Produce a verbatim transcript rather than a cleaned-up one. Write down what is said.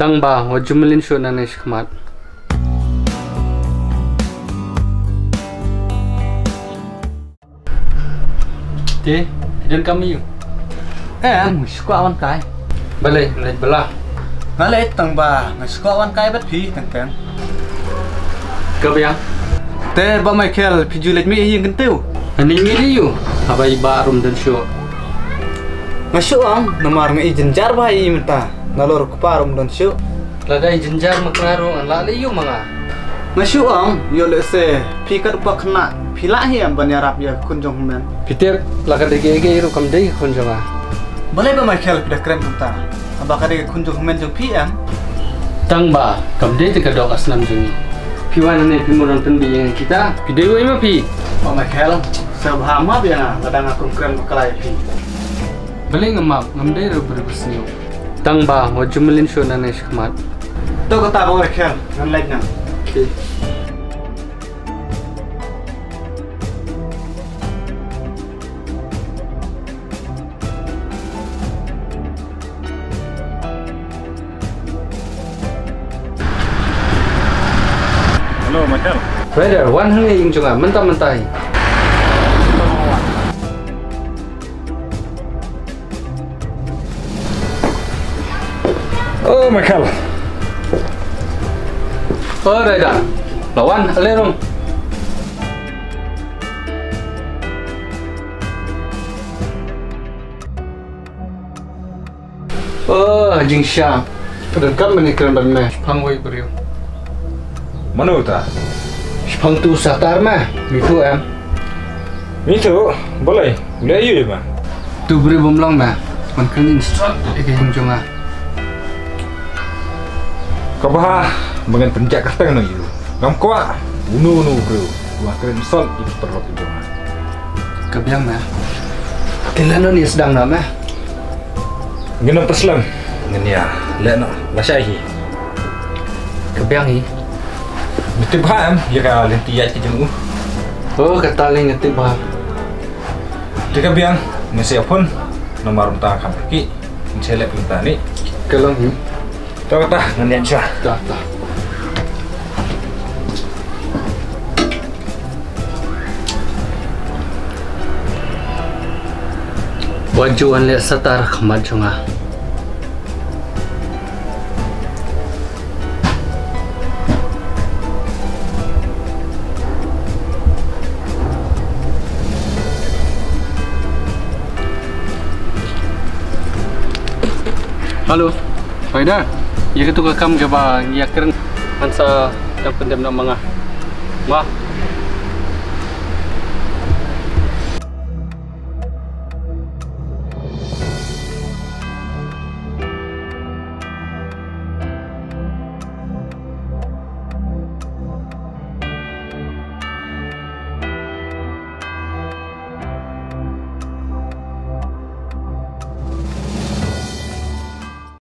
Tang ba wat ju mlien shuh nangne shakhmat. Te, phi don kam aiu? Em, nga shu kwah wan kai. Balei, leit bylla? Nga leit tang ba nga shu kwah wan kai bad phi teng teng. Ka biang. Te Bah Michael, phi ju leit mih ha ïing kyntiew? Nga leit mih aiu? Haba i bah ruh ym don shuh. Nga shu ong, namar nga i jynjar bha ïa i mynta. Nalor u kpa ruh ym don shuh. Lada i jynjar ma nga ruh ngan lah leh aiu ma nga? Nga shu ong, ïoh lehse phi kat u kpa khynnah, phi lah hi em ban ïarap ïa ka khun jong u hynmen? Phi tip, la ka dei kaei ruh kam dei ka khun jong nga. Balei Bah Michael phi da kren kumta? Haba ka dei ka khun jong u hynmen jong phi em? Tang ba kam dei te ka doh ka snam jong ngi. Phi wan hangne phi mut ban pynbieit ïa ngi kita? Phi dei uei ma phi? Bah Michael, sngewbha map ïa nga lada nga kum kren bakla ïa phi. Balei nga map, ngam dei ruh briew ba sniew. Tang ba wat ju mlien shuh nangne shakhmat. To kata Bah Michael, ngan leit noh. Okay. Hello, Michael. Brother, wan hangne ïing jong nga mynta mynta hi. Oh, Michael. Oh, Raida. Lawan, ale rong. Oh, jingshisha. Pdeng kam mane kren ban me. Shipang wei briew. Mano uta? Shipang tu satar me. Mitu em. Mitu, balei? Leh aiu ma? Tu briew bym long me. Man kren insult ïa ka jong nga. Kaba ha, ba ngan pynjah kyrteng na ïa u. Ngam kwah uno uno u briew uba kren insult ïa ki paralok ki jong nga. Ka biang me. Te lano ngin sdang noh me? Ngin ym pyrshang. Ngin ïa leh noh lashai hi. Ka biang hi. Me tip bha em ïa ka lynti ïaid ka jong u? Oh, kata lei nga tip bha. Te ka biang, ngin sa ïa phone. Namar mynta kham pyrkhi. Ngin sa leh mynta ne. Ka long hi. To kata, ngan ïaid shuwa. To, to. Wat ju wan leh satar ha khmat jong nga. Hello. Faida, ïa katu ka kam kaba ngi ïa kren, ngan sa dang pyndem noh ma nga. Ma.